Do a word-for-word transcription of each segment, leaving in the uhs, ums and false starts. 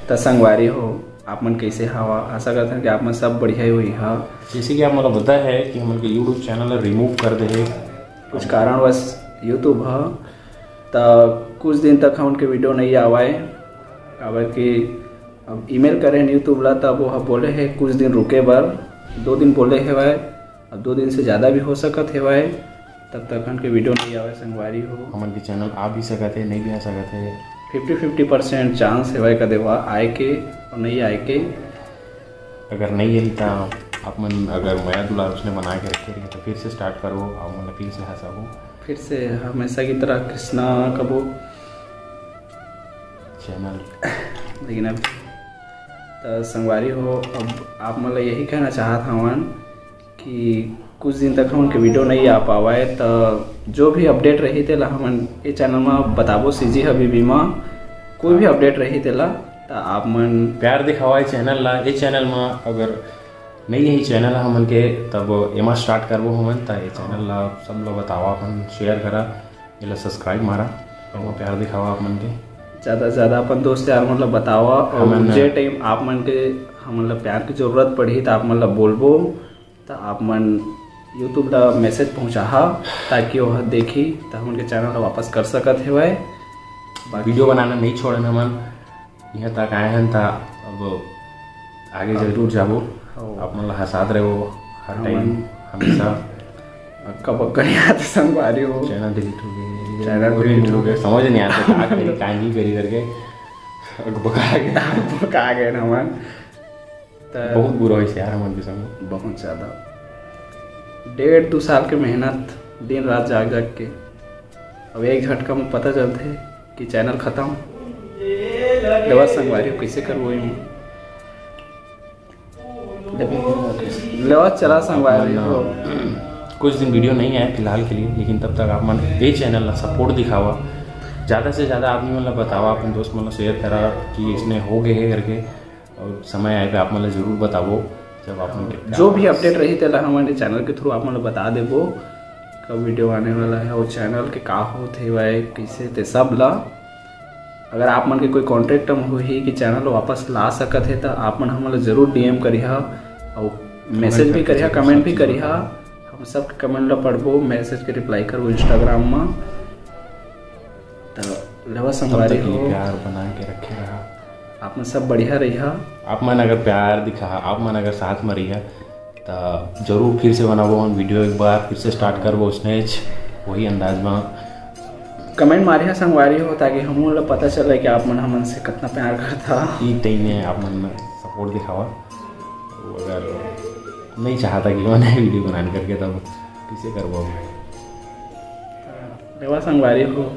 त संगवारी हो, आप मन कइसे हवा? आशा करथन कि आप मन सब बढ़िया ही होही हा। जैसे कि आप मन ला पता है कि हमन के YouTube चैनल ला रिमूव कर दे हे कुछ कारणवश YouTube ह, त कुछ दिन तक हमन के वीडियो नहीं आवाए, काबर कि अब ईमेल करे हन YouTube ला, तब वो ह बोले हे कुछ दिन रुके बर, दो दिन बोले हेवय, अब दो दिन से ज़्यादा भी हो सकत हेवय, तब तक हमन के वीडियो नहीं आवे संगवारी हो। हमन के चैनल आ भी सकत हे, नहीं भी आ सकत हे। फिफ्टी फिफ्टी परसेंट चांस हेवय कदे वा आए के और नहीं आए के। अगर नहीं आही त आप मन अगर मया दुलार उसने बना के रखे रही तो फिर से स्टार्ट करबो, आप मन ला फिर से हंसाबो। फिर से हमेशा की तरह कृष्णा कबो चैनल। लेकिन अब त संगवारी हो, अब आप मन ला यही कहना चाहत हवन कि कुछ दिन तक हमन के वीडियो नहीं आ पावाए, त जो भी अपडेट रही तेला हमन ए चैनल में बताबो, सीजी हबीबी में कोई भी अपडेट रही तेला, त आप मन प्यार दिखावा ए चैनल ला। ए चैनल में अगर नहीं यही चैनल हमन के, तब एमा स्टार्ट करबो हमन, त ए चैनल ला सब ला बतावा, अपन शेयर करा, एला सब्सक्राइब मारा, एमा प्यार दिखावा आप मन के। ज़्यादा से ज़्यादा अपन दोस्त यार मन ला बतावा, और हमन जे टाइम आप मन के हमन ला प्यार की जरूरत पड़ही त आप मन ला बोलबो, त आप मन YouTube ला मैसेज पहुँचाहा, ताकि वह देखी त हमन के चैनल ला वापस कर सकत हेवय। बाकी वीडियो बनाना नहीं छोड़न हमन, यहाँ तक आए हन त अब आगे जरूर जाबो। हो। आप मन ला हंसात रहो हर हमन टाइम, हमेशा। अक्का बक्का नहीं आते संगवारी हो। चैनल डिलीट हो गए, चैनल डिलीट हो गए, समझ नहीं आता का करी, का नहीं करी करके अकबका गए। अकबका गए ना हमन। त बहुत बुरा होइस यार हमन के संग। बहुत ज़्यादा। डेढ़ दो साल के मेहनत, दिन रात जाग जाग के, अब एक झटका में पता चलथे कि चैनल खत्म। देवा संगवारी हो, कइसे करबो एमा? लेवा चला संगवारी हो। कुछ दिन वीडियो नहीं आए फिलहाल के लिए, लेकिन तब तक आप मन ए चैनल ला सपोर्ट दिखावा, ज़्यादा से ज़्यादा आदमी मन ला बतावा, अपन दोस्त मन ला शेयर करा कि इसने हो गए है करके, और समय आए पे आप मन ला जरूर बताबो जब आप मन के जो भी अपडेट रही तेला हमन चैनल के थ्रू आप मन ला बता देबो, कब वीडियो आने वाला है और चैनल के का होत हेवय, कइसे ते सब ला। अगर आप मन के कोई कॉन्टैक्ट में होही कि चैनल वापस ला सकत हे, त आप मन हमन ला जरूर डीएम करिहा और मैसेज भी करिहा, कमेंट भी करिहा। हम सब के कमेंट ला पढ़बो, मैसेज के रिप्लाई करबो Instagram में। त लेवा संगवारी हो, प्यार बना के रखे रहा। आप मन सब बढ़िया रहिहा। आप मन अगर प्यार दिखा, आप मन अगर साथ में रहिहा, त जरूर फिर से बनाबो हम वीडियो, एक बार फिर से स्टार्ट करबो उसने वही अंदाज में। कमेंट मारिहा संगवारी हो, ताकि हमन ला पता चले कि आप मन हमन से कितना प्यार करता। ई तई में आप मन सपोर्ट दिखावा। अगर नहीं चाहता कि मैंने वीडियो बनाने करके, तब किसे करबो? लेवा संगवारी हो,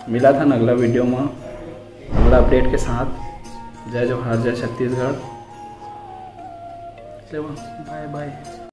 मिला था अगला वीडियो में अगला अपडेट के साथ। जय जोहार, जय छत्तीसगढ़। लेवा, बाय बाय।